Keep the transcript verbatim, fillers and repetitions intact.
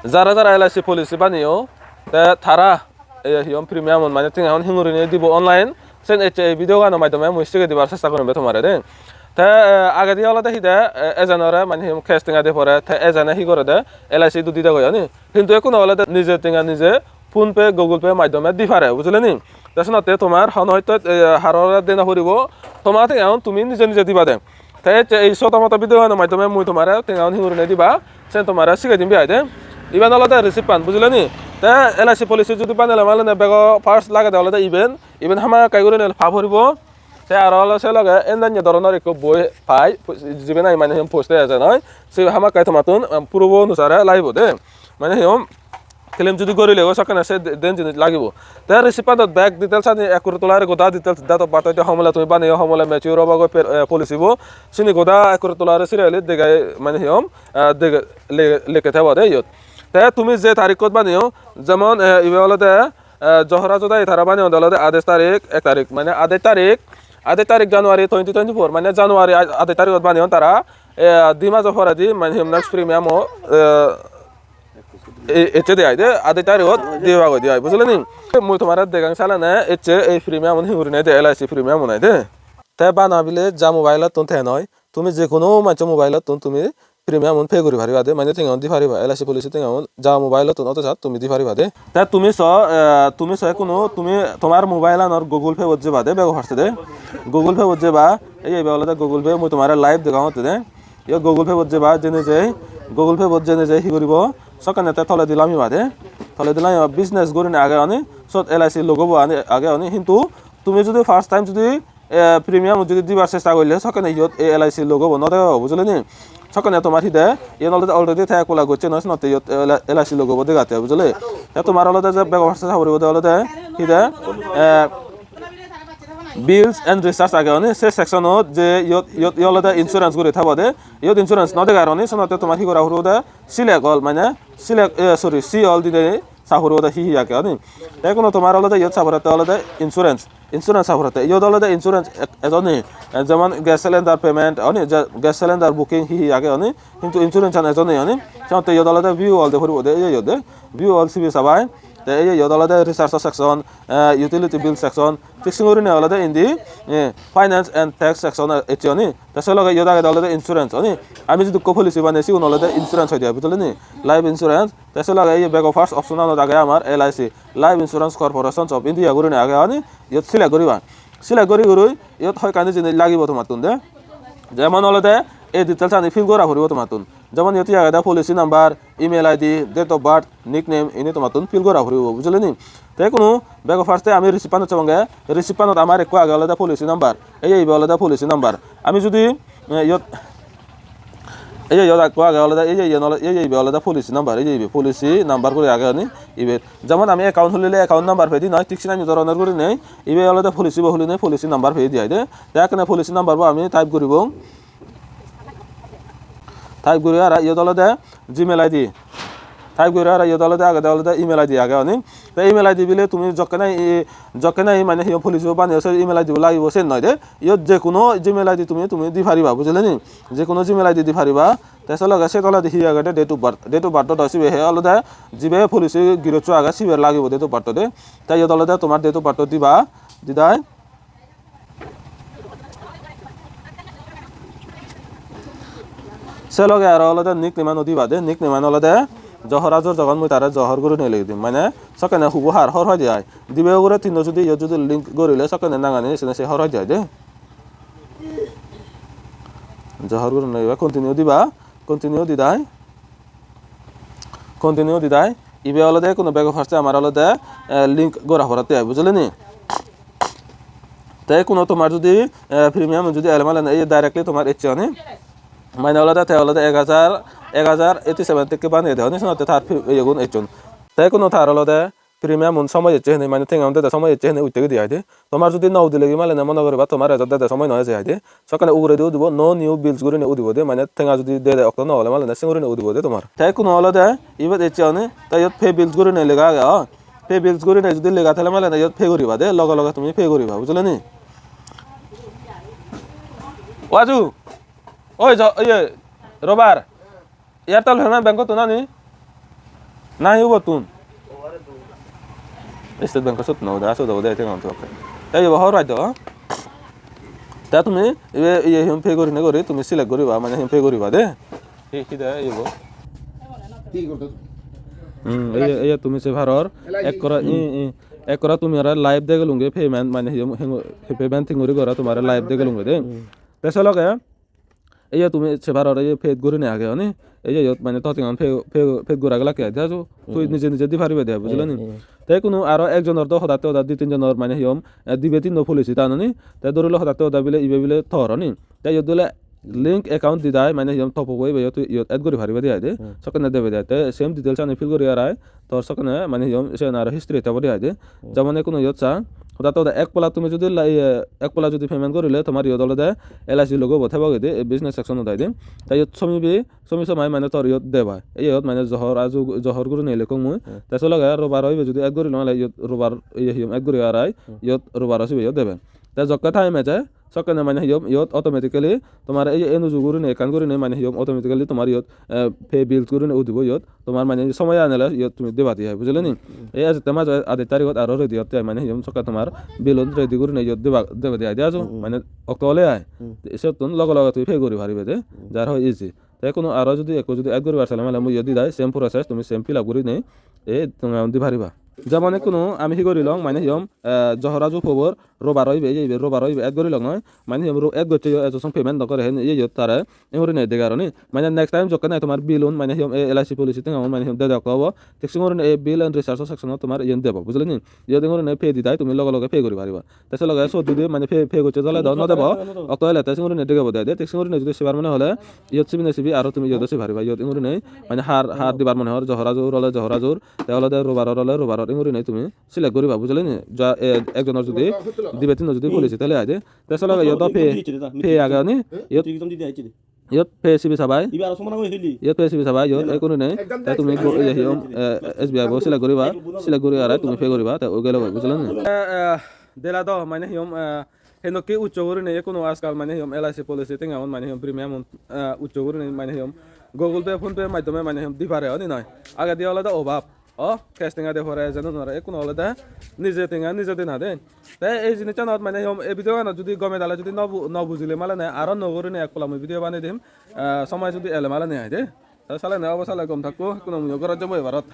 Jara jara L I C policy baneyo, te tara, eh, hi hon, premium un mane tenga un hingurinei dibo online, sen ecche ei video gano maddhome mui sigei dibar chesta gorim be tomare de. Te, eh, agedi olode hi de, eh, agent ore mane hi hon cash tenga de pore, te agent e hi gore de, L I C idu di de goi oni. Hintu ekkunu olode nije tenga nije PhonePe, Google Pay maddhome di pare, bujile ni? Te senotte tomar hono hoito, eh, harore de no poribo, tomar tenga un tumi nije nije diba de. Te ecche ei soto moto video ano maddhome mui tomare tenga un hingurinei diba, sen tomare sigei dim be ai de. Iben olode receipt pan, bujile ni? Te L I C policy judi banele malene bego first lagede olode iben, iben hamakkai gurinei pa poribo. Te aro olode se loge endanye doronor ekko boi pai, jibe nahi mane hi hon post e eje noi, se hamakkai tomattun, um, purobo onusare lagibo de. Mane hi hon, claim judi gorilego sokkene se de-, den jinis lagibo. Te receipt panot bek details ani ekkur tolare goda details, date of birth hoite homole tumi baneyo, homole mature obo goi per-, eh, policy bo. Sini goda ekkur tolare serially dega, mane hi hon, eh, dega, le-, lekke thebo de iyot. Te tumi je tarikkot baneyo, jemon, eh, ibe olode, eh, Johora Jodai tara baneyonde olode adais tarik, ek tarik, mane adais tarik, adais tarik January twenty twenty-four, mane January a-, adais tarikot baneyon tara, eh, di majo poredi, mane hi hon, next premium o, eh, e-, ecche de ai de, adai tarigot dibagoi de ai, bujile ni? Mui tomare degang salene ecche ei premium un hingurinei de, L I C premium un ai de. Te bana bile ja mobile ottun te noi, tumi je hono manjo mobile ottun tumi premium un pay guri pariba de, mane tenga un di pariba, L I C policy tenga un ja mobile ottun oto sat tumi di pariba de. Te tumi so, eh, tumi so hono tumi tomar mobile anor Google Pay bot jeba de, bego first de. Google Pay bot jeba, ei ibe olode Google Pay, mui tomare live degangotte de. Iyot Google Pay bot jeba, jeinei jei, Google Pay bot jeinei jei hi guribo? Sokkene te toledi lamiba de. Toledi lamiba business gurinei age oni, sot L I C logo bo ani age oni, hintu tumi judi first time judi, eh, premium judi dibar chesta golle, sokkene iyot ei L I C logo bo no degebo, bujile ni? Sokkene tomar hi de, iyen olode already te apply gocche noi, senotte iyot L I C logo bo degatte, bujile? Te tomar olode je bego first-e sa puribo de olode hi de, eh, bills and recharge age oni, se section-ot je iyot, iyot, iyot olode insurance guri thebo de. Iyot insurance no dega ar oni, senotte tomar hi gora puribo de, select all, mane select, eh, sorry, see all dinei sa puribo de hi hi age oni. Te hono tomar olode iyot sa porette olode insurance, insurance sa porette. Iyot olode insurance ek-, ejon ni, eh, jemon gas cylinder payment oni, je gas cylinder booking hi hi age oni, hintu insurance an ejon ni oni. Senotte iyot olode view all de puribo de, iye iyot de. View all sibe sabai. Te iye iyot olode recharge section, eh, utility bill section, thik se gurinei olode indi, eh, finance and tax section ecche oni. Te se loge iyot agede olode insurance oni. Ami jidukko policy banei sigun olode insurance hoide ai, bujileni? Life insurance. Te se loge iye bego first option anot age amar L I C, Life Insurance Corporation of India gurinei age oni. Iyot select guriba. Select guri guri iyot hoyekkani jinis lagibo tomattun de. Jemon olode ei details ani fill gora puribo tomattun. Jemon iyot hi agede policy number, email I D, date of birth, nickname, ini tomattun fill gora puribo, bujileni? Te ikkunu bego first-e ami receipt-anot sebonge, receipt-anot amar ekko age olode policy number, ei ibe olode policy number. Ami judi, eh, iyot, ei iyot ekko age olode, ei iyen olode, ei ibe olode policy number, ei ibe policy number guri age oni ibet. Jemon ami account hulile account number pedi noi, thik senanye doronor gurinei, ibe olode policy bo hulinei policy number pedi ai de. Te ekkene policy number bo ami type guribong. Type guri aro iyot olode Gmail I D. Type guri aro iyot olode agede olode email I D age oni. Te email I D bile tumi jokke nahi, jokke nahi mane hi policy bo baneyo se email I D bo lagibo sen noi de. Iyot je kono Gmail I D tumi, tumi di pariba, bujileni? Je kono Gmail I D di pariba. Te se loge se toledi hi agede date of birth. Date of birth do sibe he olode jibe policy girosso age sibe lagibo date of birth de. Te iyot olode tomar date of birth diba, didai. Se loge aro olode nickname-an o diba de, nickname-an olode Johor Ajur, jogon mui tare Johor gurinei ligi dim, mane sokkene hubo har hor hoide ai. Dibe ugure tinno judi iyot judi link gorile sokkene nangani sene se hor hoide ai de. Johor gurinei continue diba, continue didai. Continue didai. Ibe olode kono bego first-e amar olode, eh, link gora porotte ai, bujileni? Te kono tomar judi, eh, premium judi ele male ei directly tomar ecche oni. Mane olode te olode ek hajar, ek hajar eighty seven tekke baneye de oni, senotte tar pri-, iyegun ecchon. Te kono tar olode premium un somoy ecche hene, mane tenga un dede somoy ecche hene utte gidi ai de. Tomar judi no udilegi male ne mone goriba tomar ejot dede somoy no eje ai de. Sokkene uguredi udibo no new bills gurinei udibo de, mane tenga judi dede okto no ole male ne singurine udibo de tomar. Te ikkunu olode ibet ecche oni, te iyot pay bills gurinei lega age, o. Pay bills gurinei judi lega thele male ne iyot pay guriba de, loge loge tumi pay guriba, bujileni? O Aju, oi jo, iye, Robar, Airtel Payment Bank-ottun ani? Nahi ubottun? State Bank-o sot no ode, asot ode tenga untu okke. Te ibe hobor pai do. Te tumi ibe iye hi hom pay gurine guri tumi select guriba, mane hi hom pay guriba de. Hi, hi de iye bo? Hi gordo? Hmm, iye, iye tumi se paror. L I C. Ekkora, i, i, ekkora tumi aro live degelunge payment, mane hi hom, hi hom, payment hinguri gora tomare live degelunge de. Hmm. Te se loge Eya tumi se paror, eya paid gurinei age oni. Eya iyot mane to tengan pay, pay, paid gora gelak ai de aju. Tui, hmm, nije nije di paribe de, bujile ni? Hmm, hmm. Te kuno aro ekjonor do hodatte hoda di tinjonor mane hi hom, eh, dibe tinno policy tan oni. Te dhori lo hodatte hoda bile ibe bile tor oni. Te iyot dole link account di dai mane hi hom top up oibe iyot, iyot add guri paribe de ai de. Hmm. Sokkene debe de ai. Te same details ani fill guri arai. Tor sokkene mane hi hom siyen aro history tebo de ai de. Hmm. Jemon ekkuno iyot sa, hoda to hoda ek pola tumi judi la-, iye, ek pola judi payment gorile tomar iyot olode L I C logo bo thebo gede, ei business section ot ai de. Te iyot somibi, somi somai mane tor iyot deba. Ei iyot mane Johor Aju, Johor gurinei lekkong mui. Hmm. Te se loge robar o ibe judi add gorilung ole iyot robar, iye, hi hom add guri arai, hmm, iyot robar o sibe iyot debe. Te jokke time eje, sokkene mane hi hom iyot automatically tomar ei je enuju gurinei ekkan gurinei mane hi hom automatically tomar iyot, eh, pay bills gurinei udibo iyot. Tomar mane somoy anele iyot tumi deba de ai, bujile ni? Hmm. Ei ejette majo adej tarigot aro ready otte ai mane hi hom sokke tomar bill un ready gurinei iyot deba, deba de ai de aju. Hmm, hmm. Mane okto ole ai. Hmm. Te siyottun loge loge tumi pay guri paribe de. Hmm. Jar hoi easy. Te kuno aro judi ekko judi add guribar sele male mui iyot di dai same process tumi same fill up gurinei ei tenga un di pariba. Jemon ekkuno ami hi gorilong mane hi hom, eh, Johor Aju pobor robar o ibe, iye ibe robar o ibe add gorilong noi. Mane hi hom ro-, add gocche yo ejo song payment no gore hen iye iyot tare. Ei gurinei dega aro ni. Mane next time jokke nahi tomar bill un mane hi hom ei L I C policy tenga un mane hi hom dedok obo. Thik se gurinei ei bill and recharge section ot tomar iyen debo, bujile ni? Iyot ei gurinei pay di dai tumi loge loge pay guri pariba. Te se loge sot judi mane pay, pay gocche tole do no debo. Okto ele te se gurinei degebo de ai de. Thik se gurinei judi sebar mone hole iyot sibine sibi aro tumi iyot o sei pariba. Iyot ei gurinei mane har, har dibar mone hor, Johor Ajur ole Johor Ajur, te olode robar or ole robar or ei gurinei tumi select guriba, bujile ni? Ja, eh, ekjonor judi dibe tinno judi policy tele ai de. Te se loge iyot do pay, pay age ni? Iyot, iyot pay sibi sabai. Ibe aro somana hoi hili. Iyot pay sibi sabai, iyot ei gurinei. Te tumi go-, iye hi hom, eh, S B I bo select guriba, select guri arai tumi pay guriba, te o gelo goi, bujile ni? Eh, eh, dela do mane hi hom, eh, henokke uccho gurinei ekkuno ajkal mane hi hom L I C policy tenga un mane hi hom premium un, eh, uccho gurinei mane hi hom Google Pay, PhonePe maddhome mane hi hom di pare, oni noi? Agedi olode obab. O, cash tenga de pore ejeno nore, ekkuno olode nije tenga nije dena de. Te ei jinissanot mane hi hom, ei video ganot judi gome dale judi no bu-, no bujile male ne, aro nuo gurinei ek pola mui video banei dim, eh, somoy judi ele male ne ai de. Te sale ne obo sale gom thakko, ekkuno muiyo gorot jombo ebarot.